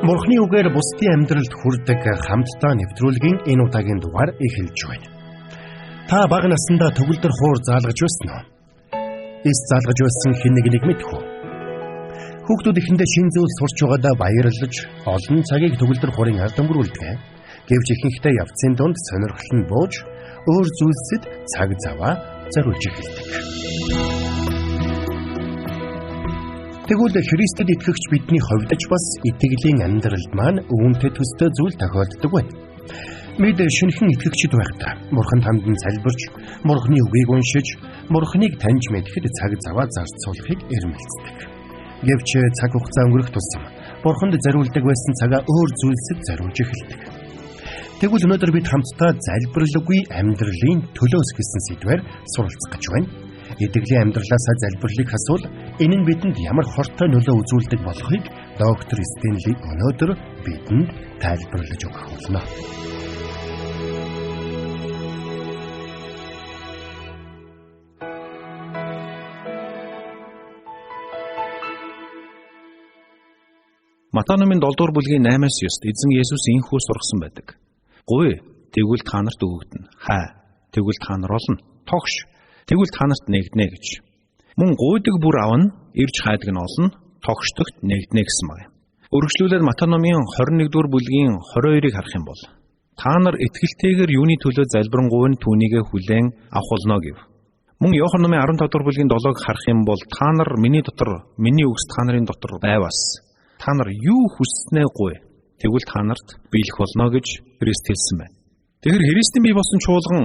Бурхны үгээр бусдын амьдралд хүрдэг хамтдаа нэвтрүүлгийн энэ удаагийн дугаар эхэлж байна. Та бага насндаа төгөлдөр хуур заалгаж байсан уу? Эс заалгаж байсан хэн нэгнийг мэдэх үү? Хүүхдүүд эхэндээ шинэ зүйл сурч байгаадаа баярлаж олон цагийг төгөлдөр хуурын ард өнгөрүүлдэг. Гэвч ихэнхдээ явцын дунд сонирхол нь бууж өөр зүйлсэд цаг заваа зориулж эхэлдэг. Тэгвэл Христэд итгэгч бидний хувьд ч бас итгэлийн амьдралд маань үүнтэй төстэй зүйл тохиолддог байна. Бид шинэхэн итгэгчид байхдаа Бурханд хандан залбирч, Бурханы үгийг уншиж, Бурханыг таньж мэдэхэд цаг заваа зарцуулахыг эрмэлздэг. Гэвч цаг хугацаа өнгөрөх тусам Бурханд зориулдаг байсан цагаа өөр зүйлсэд зориулж эхэлдэг. Тэгвэл өнөөдөр бид хамтдаа залбирлгүй амьдралын төлөөс гэсэн сэдвээр суралцах гэж байна. Итгэлийн амьдралаасаа залбирлыг хасвал энэ нь бидэнд ямар хортой нөлөө үзүүлдэг болохыг доктор Стенли өнөөдөр бидэнд тайлбарлаж өгөх болно. Матай номын 7 дугаар бүлгийн 8-9-д эзэн Есүс энэхүү сургасан байдаг. Гуй, тэгвэл та нарт өгөгдөнө. Хай, тэгвэл та нар олно. Тогш, тэгвэл та нарт нэгднэ гэж. Мөн гуйдаг бүр авна, ирж хайдаг нь олно, тогшдогт нэгднэ гэсэн баг. Өргөжлүүлээд Матай номын 21 дугаар бүлгийн 22-ыг харах юм бол та нар итгэлтэйгээр юуны төлөө залбирanгуй нь түүнийгээ хүлээн авах болно гэв. Мөн Иохан номын 15 дугаар бүлгийн 7-ыг харах юм бол та нар миний дотор, миний үгс та нарын дотор байвас та нар юу хүсснээ гуй, тэгвэл та нарт биелэх болно гэж Христ хэлсэн байна. Тэгэхээр Христийн бий болсон чуулган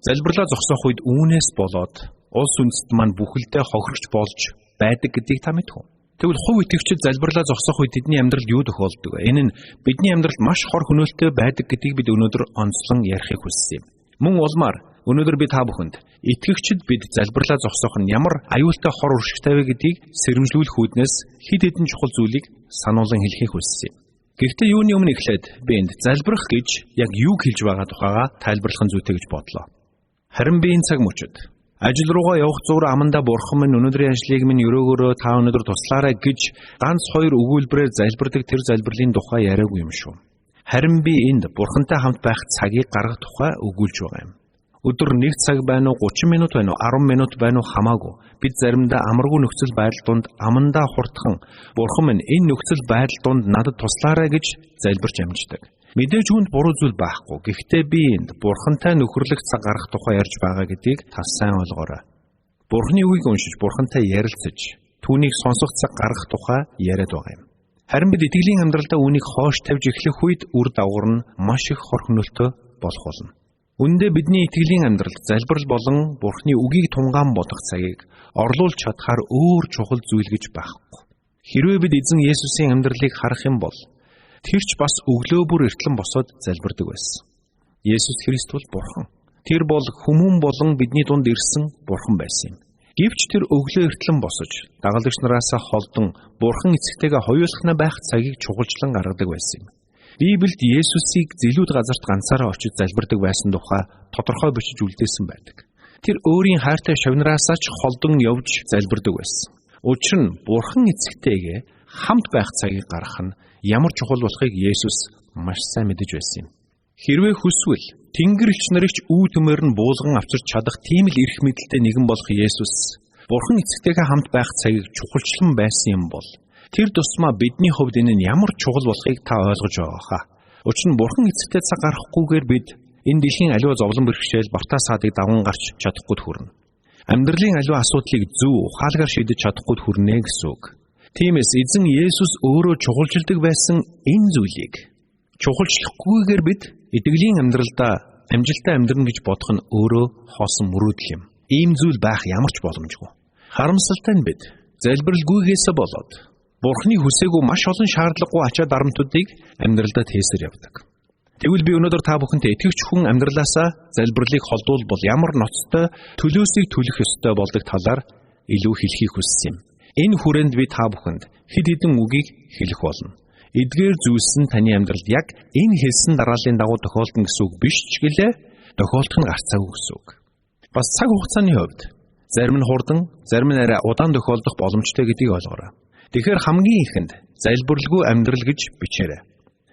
залбирлаа зогсоох үед үүнээс болоод улс үндэст маань бүхэлдээ хохирч болж байдаг гэдгийг та мэдэх үү? Тэгвэл хувь итгэгчид залбирлаа зогсоох үед тэдний амьдралд юу тохиолддог вэ? Энэ нь бидний амьдралд маш хор хөнөөлтөй байдаг гэдгийг бид өнөөдөр онцлон ярихыг хүссэн юм. Мөн улмаар өнөөдөр би та бүхэнд итгэгчид бид залбирлаа зогсоох нь ямар аюултай хор уршигтай вэ гэдгийг сэрэмжлүүлэх үүднээс хэд хэдэн чухал зүйлийг сануулan хэлэхийг хүссэн юм. Гэхдээ юуны өмнө эхлээд би энд залбирах гэж яг юуг хэлж байгаа тухайгаа тайлбарлах нь зүйтэй гэж бодлоо. Харин би энэ цаг мөчид ажил руугаа явах зуур амандаа бурхан минь өнөөдрийн ажлыг минь өрөөгөөрөө та өнөөдөр туслаарай гэж ганц хоёр өгүүлбэрээр залбирдаг тэр залбирлын тухай яриаггүй юм шүү. Харин би энд бурхантай хамт байх цагийг гаргах тухай өгүүлж байгаа юм. Өдөр 1 цаг байна уу, 30 минут байна уу, 10 минут байна уу хамаагүй. Бид заримдаа амаргүй нөхцөл байдал дунд амандаа хурдхан бурхан минь энэ нөхцөл байдал дунд надад туслаарай гэж залбирч амждаг. Мэдээж үүнд буруу зүйл байхгүй. Гэхдээ би энд бурхантай нөхөрлөх цаг гаргах тухай ярьж байгаа гэдгийг та сайн ойлгоорой. Бурханы үгийг уншиж, бурхантай ярилцаж, түүнийг сонсох цаг гаргах тухай яриад байгаа юм. Харин бид итгэлийн амьдралдаа үүнийг хоош тавьж эхлэх үед үр дагавар нь маш их хор хөнөөлтөй болох болно. Үндэ бидний итгэлийн амьдралд залбирал болон Бурхны үгийг тунгаан бодох цагийг орлуулж чадхаар өөр чухал зүйл гэж байхгүй. Хэрвээ бид эзэн Есүсийн амьдралыг харах юм бол тэр ч бас өглөө бүр эртлэн босоод залбирдаг байсан. Есүс Христ бол Бурхан. Тэр бол хүмүүн болон бидний дунд ирсэн Бурхан байсан юм. Гэвч тэр өглөө эртлэн босож дагалдагч нараасаа холдон Бурхан эцэгтэйгээ хоёулахнаа байх цагийг чухалчлан гаргадаг байсан юм. Библиэд Есүсийг зэлүүд газарт ганцаараа очиж залбирдаг байсан тухай тодорхой бичиж үлдээсэн байдаг. Тэр өөрийн хайртай шавнараасаа ч холдон явж залбирдаг байсан. Учир нь Бурхан эцэгтэйгээ хамт байх цагийг гаргах нь ямар чухал болохыг Есүс маш сайн мэдэж байсан юм. Хэрвээ хүсвэл Тэнгэр элч нарыг ч үү төмөр нь буулган авчирч чадах тийм л эрх мэдэлтэй нэгэн болох Есүс Бурхан эцэгтэйгээ хамт байх цагийг чухалчлан байсан юм бол тэр тусмаа бидний хувьд энэ нь ямар чухал болохыг та ойлгож байгаа хаа. Учир нь Бурхан эцэгтэй цаг гаргахгүйгээр бид энэ дэлхийн аливаа зовлон бэрхшээл бартаа саадыг даван гарч чадахгүй хүрнэ. Амьдралын аливаа асуудлыг зөв ухаалгаар шийдэж чадахгүй хүрнэ гэсэн үг. Тиймээс эзэн Есүс өөрөө чухалчилдаг байсан энэ зүйлийг чухалчлахгүйгээр бид итгэлийн амьдралдаа амжилттай амьдрна гэж бодох нь өөрөө хоосон мөрөөдөл юм. Ийм зүйл байх ямар ч боломжгүй. Харамсалтай нь бид залбиралгүйгээсээ болоод Бурхны хүсээгүй маш олон шаардлагагүй ачаа дарамтуудыг амьдралдаа тээсэр явдаг. Тэгвэл би өнөөдөр та бүхэнтэй итгэгч хүн амьдралаасаа залбирлыг холдуулбал ямар ноцтой төлөөсийг төлөх ёстой болдог талаар илүү хэлхийг хүссэн юм. Энэ хүрээнд би та бүхэнд хэд хэдэн үгийг хэлэх болно. Эдгээр зүйлс нь таны амьдралд яг энэ хэлсэн дарааллын дагуу тохиолдно гэсэн үг биш ч гэлээ тохиолдох нь гарцаагүй гэсэн үг. Бас цаг хугацааны хувьд зарим нь хурдан, зарим нь арай удаан тохиолдох боломжтой гэдгийг ойлгоорой. Тэгэхээр хамгийн ихэнд залбиралгүй амьдрал гэж бичээрэй.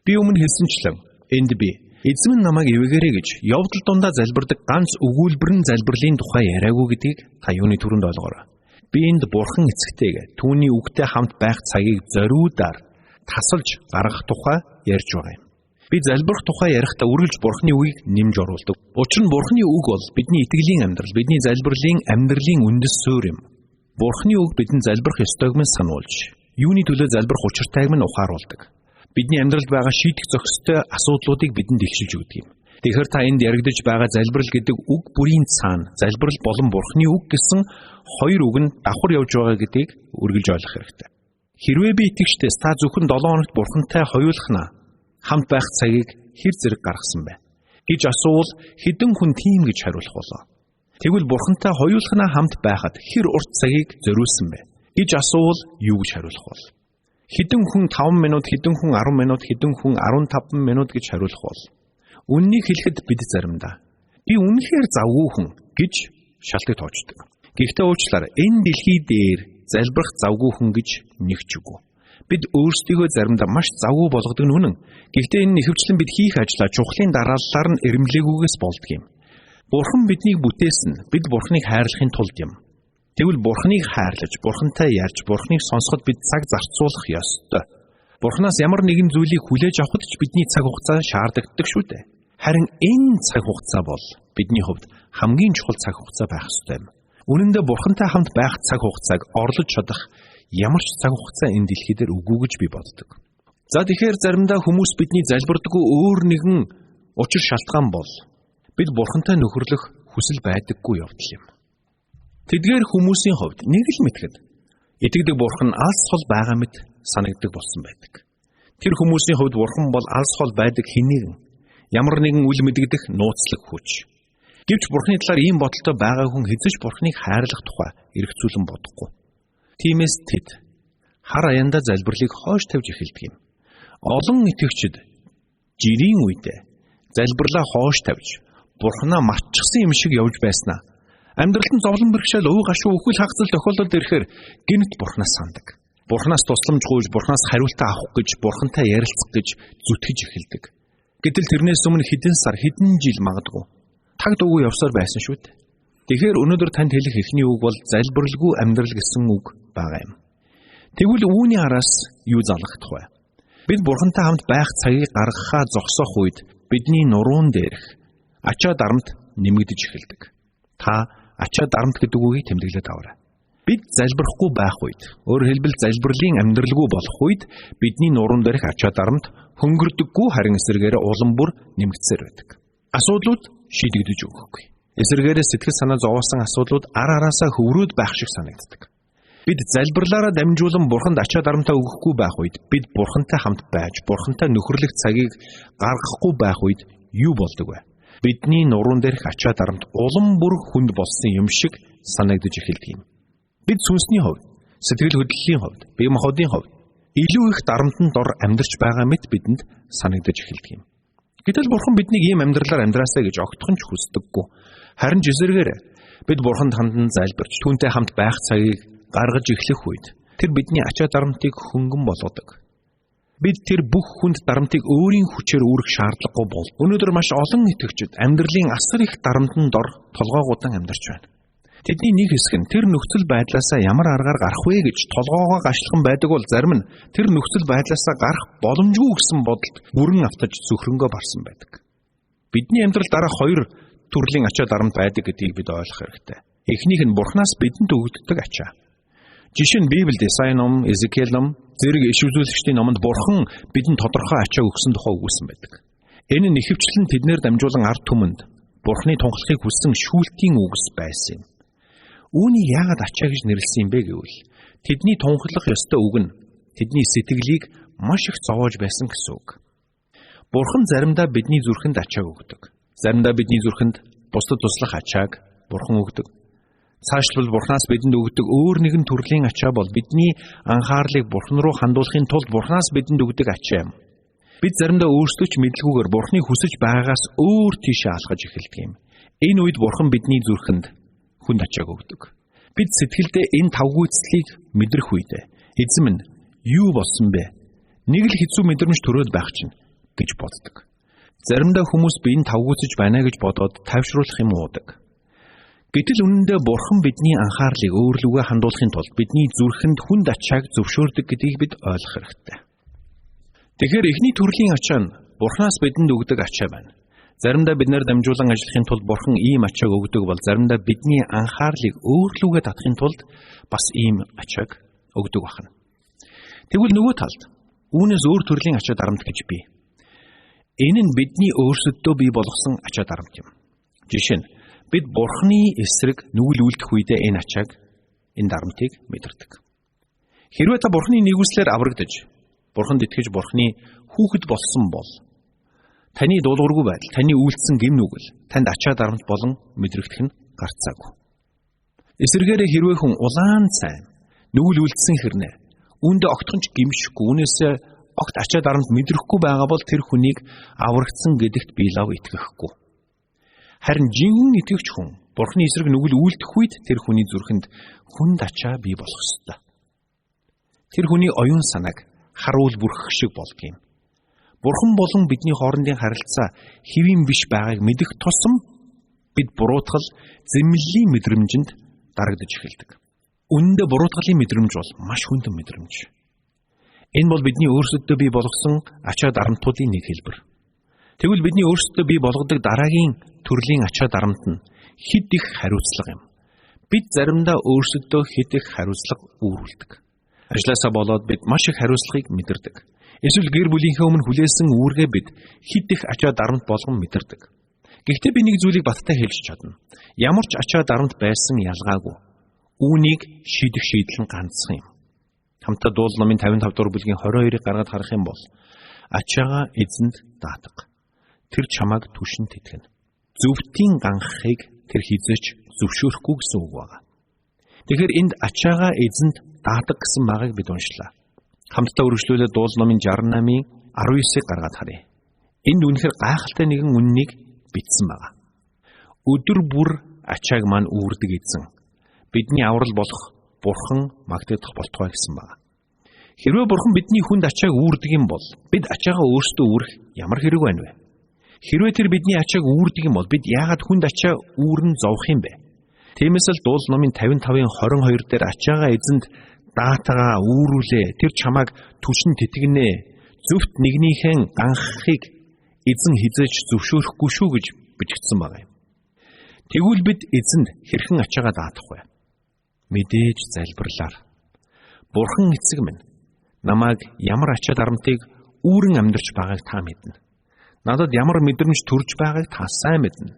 Би өмнө хэлсэнчлэн энд би эзэн нь намайг ивэгээрэй гэж явдал дундаа залбирдаг ганц өгүүлбэр нь залбирлын тухай яриаггүй гэдгийг та юуны түрүүнд ойлгоорой. Би энд Бурхан эцэгтэйг түүний үгтэй хамт байх цагийг зориудаар тасалж гаргах тухай ярьж байгаа юм. Би залбирах тухай ярихдаа үргэлж Бурханы үгийг нэмж оруулдаг. Учир нь Бурханы үг бол бидний итгэлийн амьдрал, бидний залбирлын амьдралын үндэс суурь юм. Бурханы үг бидэнд залбирах ёстойг минь сануулж, юуны төлөө залбирах учиртайг минь ухааруулдаг. Бидний амьдралд байгаа шийдэх зохистой асуудлуудыг бидэнд илчилж өгдөг юм. Тэгэхээр та энд яригдж байгаа залбирал гэдэг үг бүрийн цаана залбирал болон Бурханы үг гэсэн хоёр үг нь давхар явж байгаа гэдгийг үргэлж ойлгох хэрэгтэй. Хэрвээ би итгэжтээс та зөвхөн 7 хоногт Бурхантай хоёулахнаа хамт байх цагийг хэр зэрэг гаргасан бэ гэж асуувал хэдэн хүн тийм гэж хариулах болов. Тэгвэл Бурхантай хоёулахнаа хамт байхад хэр урт цагийг зориулсан бэ гэж асуувал юу гэж хариулах бол? Хэдэн хүн 5 минут, хэдэн хүн 10 минут, хэдэн хүн 15 минут гэж хариулах бол? Үннийг хэлэхэд бид заримдаа би үнэхээр завгүй хүн гэж шалтгаан тоочдог. Гэхдээ уучлаарай, энэ дэлхий дээр залбирах завгүй хүн гэж нэг ч үгүй. Бид өөрсдийгөө заримдаа маш завгүй болгодог нь үнэн. Гэхдээ энэ нь ихэвчлэн бид хийх ажлаа чухлын дарааллаар нь эрмэлээгүйгээс болдог юм. Бурхан биднийг бүтээсэн нь бид Бурханыг хайрлахын тулд юм. Тэгвэл Бурханыг хайрлаж, Бурхантай ярьж, Бурханыг сонсоход бид цаг зарцуулах ёстой. Бурханаас ямар нэгэн зүйлийг хүлээж авахд ч бидний цаг хугацаа шаардлагатай шүү дээ. Харин энэ цаг хугацаа бол бидний хувьд хамгийн чухал цаг хугацаа байх ёстой юм. Үнэн дээр Бурхантай хамт байх цаг хугацааг орлож чадах ямар ч цаг хугацаа энэ дэлхий дээр үгүй гэж би боддог. За тэгэхээр заримдаа хүмүүс бидний залбирдаггүй өөр нэгэн учир шалтгаан бол бид Бурхантай нөхөрлөх хүсэл байдаггүй явдал юм. Тэдгээр хүмүүсийн хувьд нэг л мэтгэд итгэдэг Бурхан алс хол байгаа мэт санагддаг болсон байдаг. Тэр хүмүүсийн хувьд Бурхан бол алс хол байдаг хэн нэгэн ямар нэгэн үл мэдэгдэх нууцлаг хүч. Гэвч Бурханы талаар ийм бодолтой байгаа хүн хэзээ ч Бурханыг хайрлах тухай эргцүүлэн бодохгүй. Тиймээс тэд хар аяндаа залбирлыг хойш тавьж эхэлдэг юм. Олон итгэгчид жирийн үедээ залбирлаа хойш тавьж Бурханаа мартчихсан юм шиг явж байснаа амьдралд нь зовлон бэрхшээл, уй гашуу, үхэл хагацал тохиолдолд ирэхээр гинт Бурханаас сандаг. Бурханаас тусламж гуйж, Бурханаас хариултаа авах гэж, Бурхантай ярилцах гэж зүтгэж эхэлдэг. Гэтэл тэрнээс өмнө хэдэн сар, хэдэн жил магадгүй таг дуугүй явсаар байсан шүү дээ. Тэгэхээр өнөөдөр танд хэлэх эхний үг бол залбиралгүй амьдрал гэсэн үг байгаа юм. Тэгвэл үүний араас юу залгагдах вэ? Бид Бурхантай хамт байх цагийг гаргахаа зогсоох үед бидний нуруун дээрх ачаа дарамт нэмэгдэж эхэлдэг. Та ачаа дарамт гэдэг үгийг тэмдэглээд аваарай. Бид залбирахгүй байх үед, өөрөөр хэлбэл залбирлын амьдралгүй болох үед бидний нуруун дээрх ачаа дарамт хөнгөрдөггүй, харин эсрэгээрээ улам бүр нэмэгдсээр байдаг. Асуудлууд шийдэгдэж өгөхгүй. Эсрэгээрээ сэтгэл санаа зовоосон асуудлууд ар араасаа хөврөөд байх шиг санагддаг. Бид залбирлаараа дамжуулан Бурханд ачаа дарамтаа өгөхгүй байх үед, бид Бурхантай хамт байж, Бурхантай нөхөрлөх цагийг гаргахгүй байх үед юу болдог вэ? Бидний нуруун дээрх ачаа дарамт улам бүр хүнд болсон юм шиг санагдаж эхэлдэг юм. Бид сүнсний хувьд, сэтгэл хөдлөлийн хувьд, бие махбодын хувьд илүү их дарамтанд дор амьдарч байгаа мэт бидэнд санагдаж эхэлдэг юм. Гэтэл Бурхан биднийг ийм амьдралаар амьдраасаа гэж огтхон ч хүсдэггүй. Харин ч эсрэгээр бид Бурханд хандан залбирч, түүнтэй хамт байх цагийг гаргаж эхлэх үед тэр бидний ачаа дарамтыг хөнгөн болгодог. Бид тэр бүх хүнд дарамтыг өөрийн хүчээр үүрэх шаардлагагүй бол. Өнөөдөр маш олон итгэгчид амьдралын асар их дарамтанд дор толгойгуудан амьдарч байна. Тэдний нэг хэсэг нь тэр нөхцөл байдлаасаа ямар аргаар гарах вэ гэж толгоогоо гашлхан байдаг бол зарим нь тэр нөхцөл байдлаасаа гарах боломжгүй гэсэн бодолд бүрэн автаж зүхрэнгөө барсан байдаг. Бидний амьдрал дараах хоёр төрлийн ачаа дарамт байдаг гэдгийг бид ойлгох хэрэгтэй. Эхнийх нь Бурханаас бидэнд өгөгддөг ачаа. Жишээ нь Библиэд Исаи ном, Эзекиэл ном, зэрэг иш үзүүлэгчдийн номонд Бурхан бидэнд тодорхой ачаа өгсөн тухай өгүүлсэн байдаг. Энэ нь ихэвчлэн тэднээр дамжуулан ард түмэнд Бурханы тунхлахыг хүссэн шүүлтийн үгс байсан юм. Үүнийг яагаад ачаа гэж нэрлэсэн юм бэ гэвэл тэдний тунхаглах ёстой үг нь тэдний сэтгэлийг маш их зовоож байсан гэсэн үг. Бурхан заримдаа бидний зүрхэнд ачааг өгдөг. Заримдаа бидний зүрхэнд бусдад туслах ачааг Бурхан өгдөг. Цаашлбал Бурханаас бидэнд өгдөг өөр нэгэн төрлийн ачаа бол бидний анхаарлыг Бурхан руу хандуулахын тулд Бурханаас бидэнд өгдөг ачаа юм. Бид заримдаа өөрсдөө ч мэдлгүйгээр Бурханыг хүсэж байгаагаас өөр тийшээ алхаж эхэлдэг юм. Энэ үед Бурхан бидний зүрхэнд хүнд ачааг өгдөг. Бид сэтгэлдээ энэ тавгүйцлийг мэдрэх үед Эзэн минь юу болсон бэ? Нэг л хэцүү мэдрэмж төрөөд байх чинь гэж боддог. Заримдаа хүмүүс би энэ тавгуутж байна гэж бодоод тайвшруулах юм уудаг. Гэтэл үнэндээ Бурхан бидний анхаарлыг өөр лүгээ хандуулахын тулд бидний зүрхэнд хүнд ачааг зөвшөөрдөг гэдгийг бид ойлгох хэрэгтэй. Тэгэхээр эхний төрлийн ачаа нь Бурханаас бидэнд өгдөг ачаа байна. Заримдаа бид нэр дамжуулан ажиллахын тулд Бурхан ийм ачааг өгдөг бол заримдаа бидний анхаарлыг өөр лүгээ татахын тулд бас ийм ачааг өгдөг байна. Тэгвэл нөгөө талд үүнээс өөр төрлийн ачаа дарамт гэж бий. Энэ нь бидний өөрсөддөө бий болгосон ачаа дарамт юм. Жишээ нь бид Бурханы эсрэг нүгэл үлдэх үедээ энэ ачааг, энэ дарамтыг мэдэрдэг. Хэрвээ та Бурханы нэгүслээр аврагдаж, Бурханд итгэж Бурханы хүүхэд болсон бол таны дуулуургүй байдал, таны үйлдсэн гэм нүгэл танд ачаа дарамт болон мэдрэгдэх нь гарцаагүй. Эсвэргээрээ хэрвээ хүн улаан цай нүгэл үлдсэн хэрнээ үүндээ огтхон ч гимшихгүй, үүнээсээ огт ачаа дарамт мэдрэхгүй байгаа бол тэр хүнийг аврагдсан гэдэгт би лав итгэхгүй. Харин жинхэнэ итгэгч хүн Бурхны эсрэг нүгэл үйлдэх үед тэр хүний зүрхэнд хүнд ачаа бий болох ёстой. Тэр хүний оюун санааг харуул бүрхэх шиг болдгийм. Бурхан болон бидний хоорондын харилцаа хэвийн биш байгааг мэдэх тусам бид буруутгал, зэмлэлийн мэдрэмжинд дарагдаж эхэлдэг. Үнэндээ буруутгалын мэдрэмж бол маш хүндэн мэдрэмж. Энэ бол бидний өөрсөддөө бий болгосон ачаа дарамтуудын нэг хэлбэр. Тэгвэл бидний өөрсдөө бий болгодог дараагийн төрлийн ачаа дарамт нь хэд их хариуцлага юм. Бид заримдаа өөрсөддөө хэд их хариуцлага үүрүүлдэг. Ажлаасаа болоод бид маш их хариуцлагыг мэдэрдэг. Эсвэл гэр бүлийнхээ өмнө хүлээсэн үүргээ бид хэд их ачаа дарамт болгон мэдэрдэг. Гэхдээ би нэг зүйлийг баттай хэлж чадна. Ямар ч ачаа дарамт байсан ялгаагүй. Үүнийг шийдэх шийдэл нь ганцхан юм. Хамтдаа Дуул номын 55 дугаар бүлгийн 22-ыг гаргаад харах юм бол ачаагаа эзэнд даатга. Тэр чамайг түшин тэтгэнэ. Зөвхтийн ганхахыг тэр хизээч зөвшөөрөхгүй гэсэн үг байна. Тэгэхээр энд ачаагаа эзэнд даатга гэсэн магааг бид уншлаа. Хамтдаа үргэлжлүүлээд Дуул номын 68-ийн 19-ыг гаргаад харъя. Энд үнэхээр гайхалтай нэгэн үннийг бичсэн байна. Өдөр бүр ачааг маань үүрдэг эзэн. Бидний аврал болох Бурхан магтагдах болтугай гэсэн байна. Хэрвээ Бурхан бидний хүнд ачааг үүрдэг юм бол бид ачаагаа өөрсдөө үүрэх ямар хэрэг байна вэ? Хэрвээ тэр бидний ачааг үүрдэг юм бол бид яагаад хүнд ачаа үүрэн зовх юм бэ? Тиймээс л Дуул номын 55-ын 22 дээр ачаагаа эзэнд даатгаа үүрүүлээ. Тэр чамайг түшин тэтгэнэ. Зөвхт нэгнийхэн ганхахыг эзэн хизээж зөвшөөрөхгүй шүү гэж бичигдсэн байгаа юм. Тэгвэл бид эзэнд хэрхэн ачаагаа даатах вэ? Мэдээж залбирлаар. Бурхан эцэг минь, намайг ямар ачаа дарамтыг үүрэн амьдарч байгааг та мэднэ. Надад ямар мэдрэмж төрж байгааг та сайн мэднэ.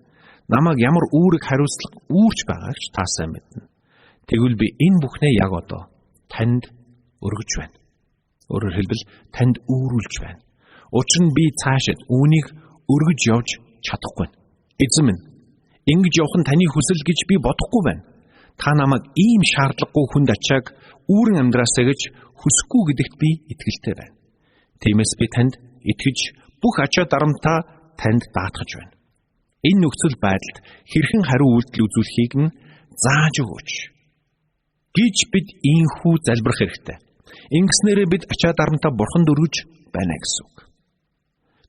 Намайг ямар үүрэг хариуцлага үүрч байгааг ч та сайн мэднэ. Тэгвэл би энэ бүхнээ яг одоо танд өргөж байна. Өөрөөр хэлбэл танд үүрүүлж байна. Учир нь би цаашид үүнийг өргөж явж чадахгүй. Эзэн минь, ингэж явах нь таны хүсэл гэж би бодохгүй байна. Та намайг ийм шаардлагагүй хүнд ачааг үүрэн амьдраасаа гэж хүсэхгүй гэдэгт би итгэлтэй байна. Тиймээс би танд итгэж бүх ачаа дарамтаа танд даатгаж байна. Энэ нөхцөл байдалд хэрхэн хариу үйлдэл үзүүлэхийг нь зааж өгөөч гэж бид ийхүү залбирах хэрэгтэй. Ингэснээрээ бид ачаа дарамтаа Бурханд өргөж байна гэсэн үг.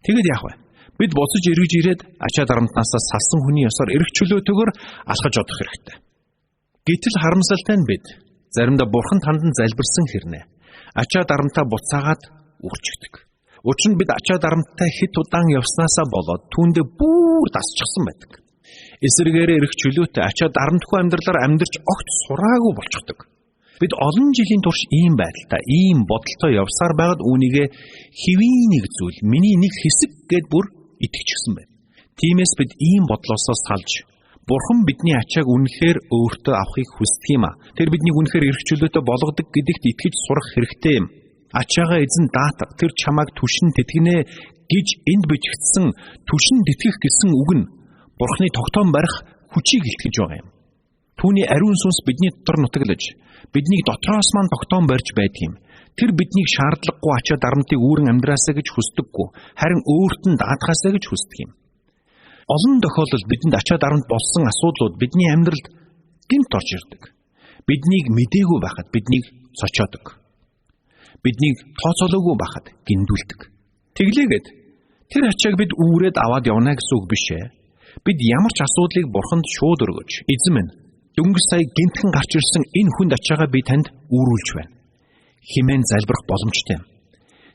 Тэгэд яах вэ? Бид буцаж эргэж ирээд ачаа дарамтнаасаа салсан хүний ёсоор эрх чөлөөтэйгээр алхаж одох хэрэгтэй. Гэтэл харамсалтай нь бид заримдаа Бурханд хандан залбирсан хэрнээ ачаа дарамтаа буцаагаад үрчигдэг. Учир нь бид ачаа дарамттай хэд удаан явснаасаа болоод түүндээ бүр дасчихсан байдаг. Эсвэргээрээ эрх чөлөөтэй ачаа дарамтгүй амьдралаар амьдарч огт сураагүй болчихдог. Бид олон жилийн турш ийм байдалтай, ийм бодолтой явсаар байгаад үүнийгээ хэвийн нэг зүйл, миний нэг хэсэг гэд бүр итгэчихсэн байна. Тиймээс бид ийм бодлоосоо салж Бурхан бидний ачааг үнэхээр өөртөө авахыг хүсдэг юм а. Тэр биднийг үнэхээр эрх чөлөөтэй болгодог гэдэгт итгэж сурах хэрэгтэй юм. Ачаагаа эзэн даатга, тэр чамайг түшин тэтгэнэ гэж энд бичигдсэн түшин тэтгэх гэсэн үг нь Бурханы тогтоон барих хүчийг илтгэж байгаа юм. Түүний ариун сүнс бидний дотор нутаглаж, биднийг дотроос маань тогтоон барьж байдаг юм. Тэр биднийг шаардлагагүй ачаа дарамтыг үүрэн амьдраасаа гэж хүсдэггүй, харин өөрт нь даатгаасаа гэж хүсдэг юм. Олон тохиолдолд бидэнд ачаа дарамт болсон асуудлууд бидний амьдралд гинт орж ирдэг. Биднийг мдээгүй байхад биднийг цочоодог. Биднийг тооцоолоогүй байхад гиндүүлдэг. Тэглээгээд тэр ачааг бид үүрээд аваад явна гэсэн үг биш ээ. Бид ямар ч асуудлыг Бурханд шууд өргөж, эзэн минь, дөнгөж сая гинтхэн гарч ирсэн энэ хүнд ачаагаа би танд үүрүүлж байна хэмээн залбирах боломжтой юм.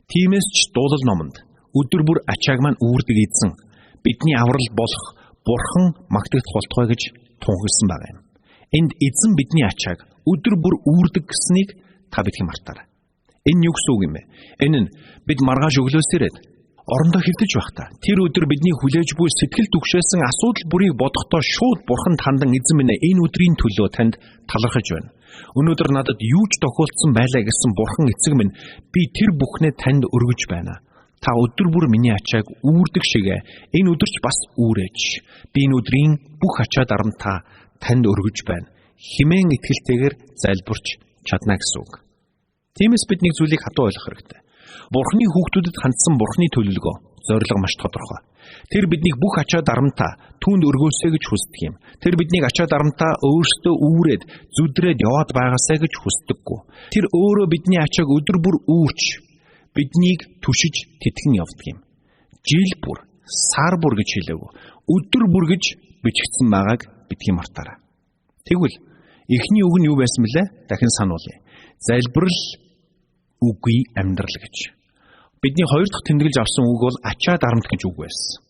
Тиймээс ч дуулал номонд өдөр бүр ачааг маань үүрдэг эзэн бидний аврал болох Бурхан магтагдах болтугай гэж тунхагласан байгаа юм. Энд эзэн бидний ачааг өдөр бүр үүрдэг гэснийг та бидгийг мартаарай. Энэ юу гэсэн үг юм бэ? Энэ нь бид маргааш өглөөс ирээд орондоо хөвдөж байхдаа тэр өдөр бидний хүлээж буй сэтгэл түгшээсэн асуудал бүрийг бодохдоо шууд Бурханд хандан эзэн минь энэ өдрийн төлөө танд талархаж байна. Өнөөдөр надад юу ч тохиолдсон байлаа гэсэн Бурхан эцэг минь би тэр бүхнээ танд өргөж байна. Та өдөр бүр миний ачааг үүрдэг шигэ энэ өдөрч бас үүрээч. Би энэ өдрийн бүх ачаа дарамтаа танд өргөж байна. Химэн итгэлтэйгээр залбирч чадна гэсэн үг. Тиймээс бид нэг зүйлийг хатуу ойлгох хэрэгтэй. Бурхны хүүхдүүдэд хандсан Бурхны төлөвлөгөө, зорилго маш тодорхой. Тэр биднийг бүх ачаа дарамтаа түүнд өргөөсэй гэж хүсдэг юм. Тэр биднийг ачаа дарамтаа өөрсдөө үүрээд зүдрээд яваад байгаасай гэж хүсдэггүй. Тэр өөрөө бидний ачааг өдөр бүр үүрч биднийг түшиж тэтгэн явдаг юм. Жил бүр, сар бүр гэж хэлээгүй. Өдөр бүр гэж бичигдсэн байгааг бидгийг мартаарай. Тэгвэл эхний үг нь юу байсан бэлээ? Дахин сануулъя. Залбирал үгүй амьдрал гэж. Бидний хоёр дахь тэмдэглэж авсан үг бол ачаа дарамт гэж үг байсан.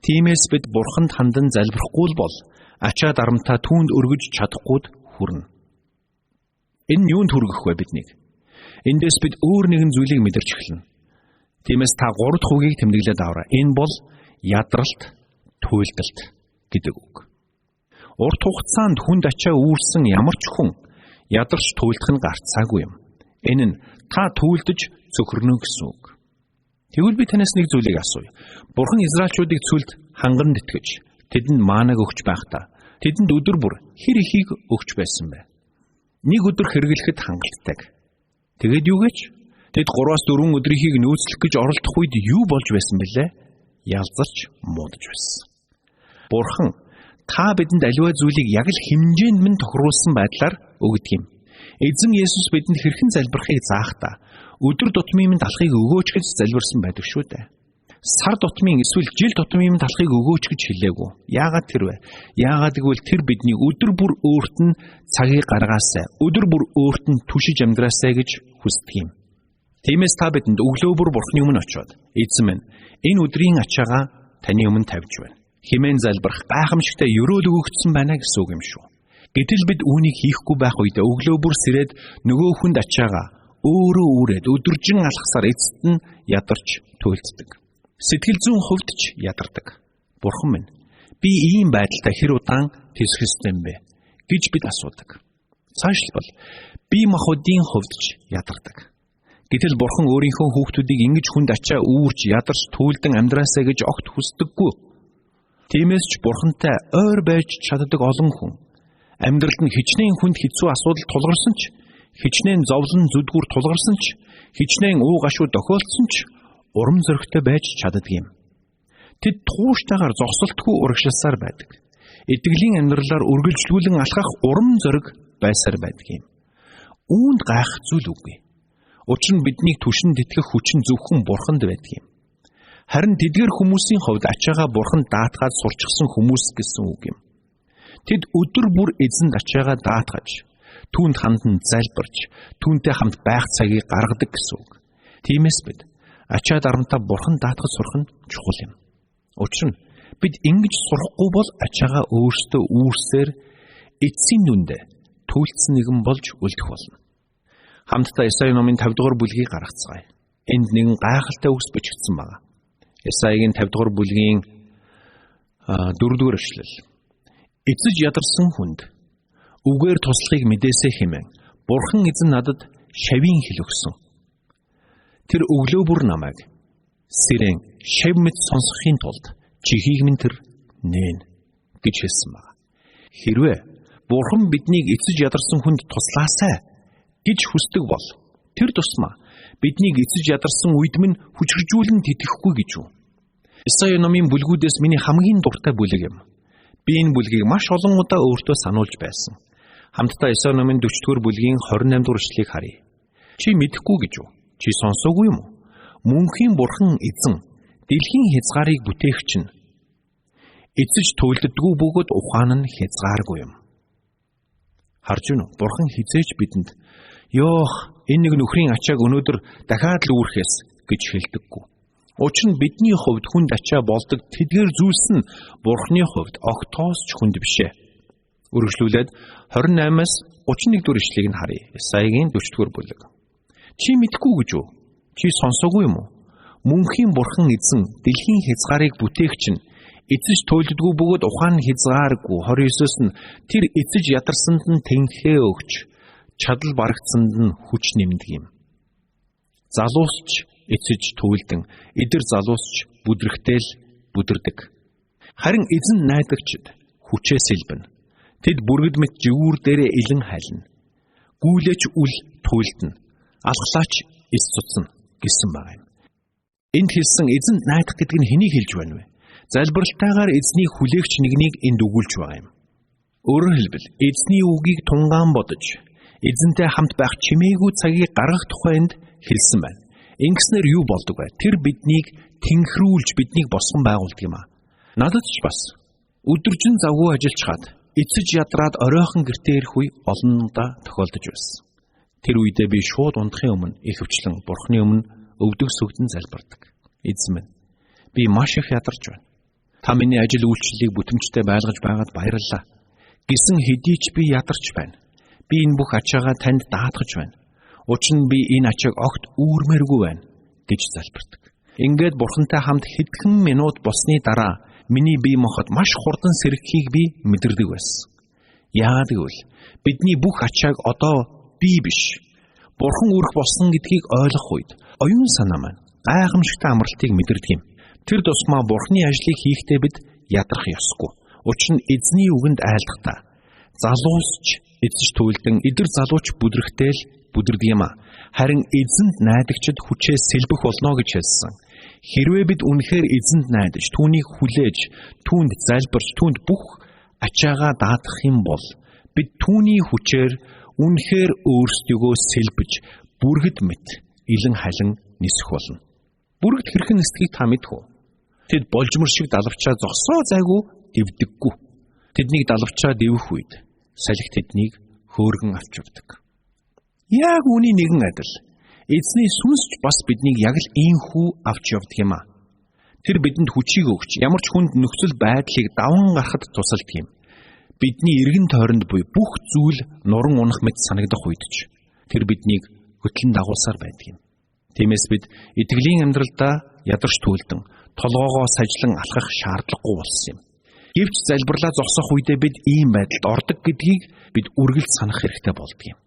Тиймээс бид Бурханд хандан залбирахгүй л бол ачаа дарамтаа түүнд өргөж чадахгүйд хүрнэ. Энэ нь юунд хүргэх вэ биднийг? Эндээс бид өөр нэгэн зүйлийг мэдэрч эхэлнэ. Тиймээс та гурав дахь үгийг тэмдэглээд аваарай. Энэ бол ядралт, туйлдалт гэдэг үг. Урт хугацаанд хүнд ачаа үүрсэн ямар ч хүн ядарч туйлдах нь гарцаагүй юм. Энэ нь та туйлдаж цөхрөнө гэсэн үг. Тэгвэл би танаас нэг зүйлийг асууя. Бурхан Израильчуудыг цүлд ханган тэтгэж, тэдэнд маанаг өгч байхдаа тэдэнд өдөр бүр хэр ихийг өгч байсан бэ? Нэг өдөр хэрэглэхэд хангалттай. Тэгээд юу гэж? Тэд 3-4 өдрийнхийг нөөцлөх гэж оролдох үед юу болж байсан бэлээ? Ялзарч муудаж байсан. Бурхан та бидэнд аливаа зүйлийг яг л хэмжээнд минь тохируулсан байдлаар өгдөг юм. Эзэн Есүс бидэнд хэрхэн залбирахыг заахдаа өдөр тутмын минь талхыг өгөөч гэж залбирсан байдаг шүү дээ. Сар тутмын эсвэл жил тутмын минь талхыг өгөөч гэж хэлээгүй. Яагаад тэр вэ? Яагаад гэвэл тэр биднийг өдөр бүр өөрт нь цагийг гаргаасай, өдөр бүр өөрт нь түшиж амьдраасай гэж хүсдэг юм. Тиймээс та бидэнд өглөө бүр Бурхны өмнө очиод, эзэн минь, энэ өдрийн ачаагаа таны өмнө тавьж байна. Химэн залбирах гайхамшигтай өрөөл өгөгдсөн байна гэсэн үг юм шүү. Гэтэл бид үүнийг хийхгүй байх үед өглөө бүр сэрээд нөгөө хүнд ачаагаа өөрөө үүрээд өдөржин алхасаар эцэст нь ядарч туйлддаг. Сэтгэл зүйн хувьд ч ядардаг. Бурхан минь, би ийм байдалтай хэр удаан тэсэх ёстой юм бэ гэж бид асуудаг. Цаашлбал би махбодын хувьд ч ядардаг. Гэтэл Бурхан өөрийнхөө хүүхдүүдийг ингэж хүнд ачаа үүрч ядарч туйлдан амьдраасаа гэж огт хүсдэггүй. Тиймээс ч Бурхантай ойр байж чаддаг олон хүн амьдралд нь хичнээн хүнд хэцүү асуудал тулгарсан ч, хичнээн зовлон зүдгүүр тулгарсан ч, хичнээн уу гашуу тохиолдсон ч урам зоригтой байж чаддаг юм. Тэд тууштайгаар зогсолтгүй урагшласаар байдаг. Итгэлийн амьдралаар үргэлжлүүлэн алхах урам зориг байсаар байдаг юм. Үүнд гайх зүйл үгүй. Учир нь биднийг түшин тэтгэх хүч нь зөвхөн Бурханд байдаг юм. Харин тэдгэр хүмүүсийн хувьд ачаагаа Бурханд даатгаад сурчсан хүмүүс гэсэн үг юм. Тэд өдөр бүр эзэнд ачаагаа даатгаж, түүнд хандан залбирч, түүнтэй хамт байх цагийг гаргадаг гэсэн үг. Тиймээс бид ачаа дарамтаа Бурханд даатгаж сурах нь чухал юм. Учир нь бид ингэж сурахгүй бол ачаагаа өөрсдөө үүрсээр эцсийн дүндээ түлцсэн нэгэн болж үлдэх болно. Хамтдаа Исаи номын 50 дугаар бүлгийг гаргацгаая. Энд нэгэн гайхалтай үгс бичигдсэн байна. Исаигийн 50 дугаар бүлгийн 4 дугаар эшлэл. Эцэж ядарсан хүнд үгээр туслахыг мэдээсэй хэмээн Бурхан эзэн надад шавийн хэл өгсөн. Тэр өглөө бүр намайг сэрэн шав мэт сонсохын тулд чихийг минь тэр нээн гэж хэлсэн байна. Хэрвээ Бурхан биднийг эцэж ядарсан хүнд туслаасай гэж хүсдэг бол тэр тусмаа биднийг эцэж ядарсан үед минь хүчржүүлэн тэтгэхгүй гэж юу? Исаи номын бүлгүүдээс миний хамгийн дуртай бүлэг юм. Би энэ бүлгийг маш олон удаа өөртөө сануулж байсан. Хамтдаа Исаи номын 40-р бүлгийн 28 дугаар эшлэлийг харъя. Чи мэдэхгүй гэж юу? Чи сонсоогүй юм уу? Мөнхийн бурхан эзэн дэлхийн хязгаарыг бүтээгч нь эцэж туйлддаггүй бөгөөд ухаан нь хязгааргүй юм. Харж байна уу? Бурхан хизээч бидэнд "Ёох, энэ нэг нөхрийн ачааг өнөөдөр дахиад л үүрхээс" гэж хэлдэггүй. Учир нь бидний хувьд хүнд ачаа болдог тэдгээр зүйлс нь Бурханы хувьд огтоос ч хүнд бишээ. Үргэлжлүүлээд 28-аас 31 дугаар ишлэгийг нь харъя. Исаягийн 40 дугаар бүлэг. Чи мэдэхгүй гэж үү? Чи сонсоогүй юм уу? Мөнхийн бурхан эзэн дэлхийн хязгаарыг бүтээгч нь эцэж туйлддаггүй бөгөөд ухаан нь хязгааргүй. 29-өөс нь тэр эцэж ядарсанд нь тэнхээ өгч чадал барагдсанд нь хүч нэмдэг юм. Залуусч эцэж туйлдэн, эдэр залуусч бүдрэхтэл бүдэрдэг. Харин эзэн найдагчд хүчээ сэлбэнэ. Тэд бүргэд мэт жигүүр дээрээ илэн хайлна. Гүйлээч үл туйлдна. Алхлаач эс цуцна гэсэн байгаа юм. Энд хэлсэн эзэнд найдах гэдэг нь хэнийг хэлж байна вэ? Залбиралтайгаар эзнийг хүлээгч нэгнийг энд өгүүлж байгаа юм. Өөрөөр хэлбэл эзний үгийг тунгаан бодож эзэнтэй хамт байх чимээгүй цагийг гаргах тухай энд хэлсэн байна. Ингэснээр юу болдог вэ? Тэр биднийг тэнхрүүлж биднийг босгон байгуулдаг юм аа. Надад ч бас өдөржин завгүй ажиллаж хаад эцэж ядраад оройхон гэртээ ирэх үе олон удаа тохиолдож байсан. Тэр үедээ би шууд унтахын өмнө ихэвчлэн Бурхны өмнө өвдөг сүгдэн залбирдаг. Эзэн минь, би маш их ядарч байна. Та миний ажил үйлчлэлийг бүтэмжтэй байлгаж байгаад баярлалаа. Гисэн хэдий ч би ядарч байна. Би энэ бүх ачаагаа танд даатгаж байна. Учир нь би энэ ачааг огт үүрмээргүй байна гэж залбирдаг. Ингээд Бурхантай хамт хэдхэн минут болсны дараа миний бие махбод маш хурдан сэргэхийг би мэдэрдэг байсан. Яагаад гэвэл бидний бүх ачааг одоо би биш Бурхан үүрэх болсон гэдгийг ойлгох үед оюун санаа маань гайхамшигтай амралтыг мэдэрдэг юм. Тэр тусмаа Бурханы ажлыг хийхдээ бид ядрах ёсгүй. Учир нь эзний үгэнд айлдахдаа залуусч эзэж туйлдэн эдэр залууч бүдрэхтэй л бүдэрдэг юм а. Харин эзэнд найдагчид хүчээ сэлбэх болно гэж хэлсэн. Хэрвээ бид үнэхээр эзэнд найдаж, түүнийг хүлээж, түүнд залбирч, түүнд бүх ачаагаа даатгах юм бол бид түүний хүчээр үнэхээр өөрсдийгөө сэлбэж, бүргэд мэт илэн халин нисэх болно. Бүргэд хэрхэн нисдгийг та мэдэх үү? Тэд болжмор шиг далавчаа зогсоо зайгүй дэвдэггүй. Тэднийг далавчаа дэвэх үед салхи тэднийг хөөргөн авч явдаг. Яг үүний нэгэн адил эзний сүнс ч бас биднийг яг л ийхүү авч явдаг юм а. Тэр бидэнд хүчийг өгч ямар ч хүнд нөхцөл байдлыг даван гарахад тусалдаг юм. Бидний эргэн тойронд буй бүх зүйл нуран унах мэт санагдах үед ч тэр биднийг хөтлөн дагуулсаар байдаг юм. Тиймээс бид итгэлийн амьдралдаа ядарч түлдэн толгоогоо сажлан алхах шаардлагагүй болсон юм. Гэвч залбирлаа зогсох үедээ бид ийм байдалд ордог гэдгийг бид үргэлж санах хэрэгтэй болдог юм.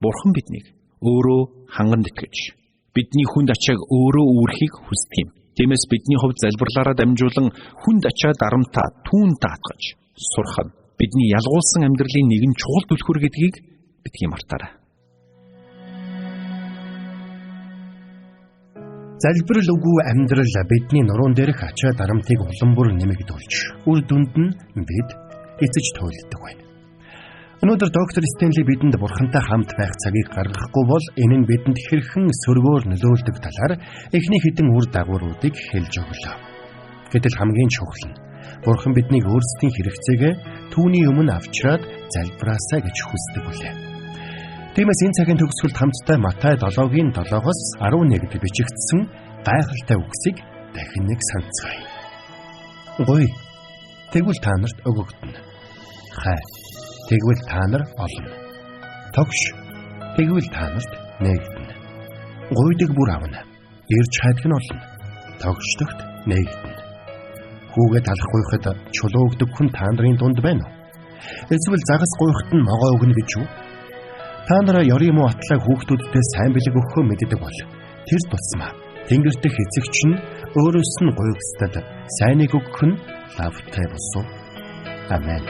Бурхан биднийг өөрөө ханганд итгэж бидний хүнд ачааг өөрөө үүрхийг хүсдэг юм. Тиймээс бидний хувьд залбирлаараа дамжуулан хүнд ачаа дарамтаа түүнд даатгаж сурах нь бидний ялгуулсан амьдралын нэгэн чухал түлхүүр гэдгийг битгий мартаарай. Залбирал үгүй амьдрал бидний нуруунд дээрх ачаа дарамтыг улам бүр нэмэгдүүлж, үр дүнд нь бид эцэж туйлддаг байна. Өнөөдөр доктор Стенли бидэнд бурхантай хамт байх цагийг гаргахгүй бол энэ нь бидэнд хэрхэн сөргөөр нөлөөлдөг талаар эхний хэдэн үр дагавруудыг хэлж өглөө. Гэтэл хамгийн чухал нь бурхан биднийг өөрсдийн хэрэгцээгээ түүний өмнө авчраад залбираасай гэж хүсдэг үлээ. Тиймээс энэ цагийн төгсгөлд хамтдаа Матай 7-гийн 7-оос 11-д бичигдсэн гайхалтай үгсийг дахин нэг санацгаая. Гуй. Тэгвэл та нарт өгөгдөнө. Хай. Тэгвэл та нар олно. Тогш. Тэгвэл та нарт нээгдэнэ. Гуйдаг бүр авна. Ирж хайдаг нь олно. Тогшдогт нээгдэнэ. Хүүгээ талах гуйхад чулуу өгдөг хүн та нарын дунд байна уу? Эсвэл загас гуйхад нь могоо өгнө гэж юу? Та нараа ёрийн муу атлаа хүүхдүүддээ сайн бэлэг өгөхөө мэддэг бол тэр тусмаа Тэнгэр дэх эцэгч нь өөрөөс нь гуйгсдад сайныг өгөх нь лавтай босуу. Амен.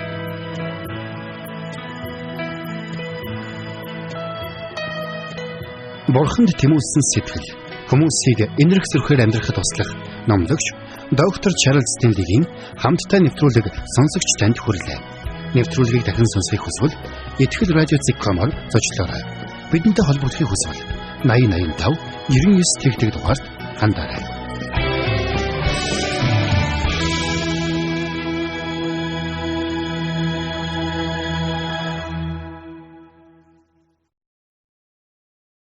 Бурханд тэмүүлсэн сэтгэл хүмүүсийг энэрх зөрхөөр амьдрахад туслах номлогч доктор Чарлз Стенлигийн хамттай нэвтрүүлэг сонсогч танд хүрлээ. Нэвтрүүлгийг дахин сонсохыг хүсвэл ихтгэл радио.com-оор зочлоорой. Бидэнтэй холбогдохыг хүсвэл 8085 99 тэгтэг дугаард хандаарай.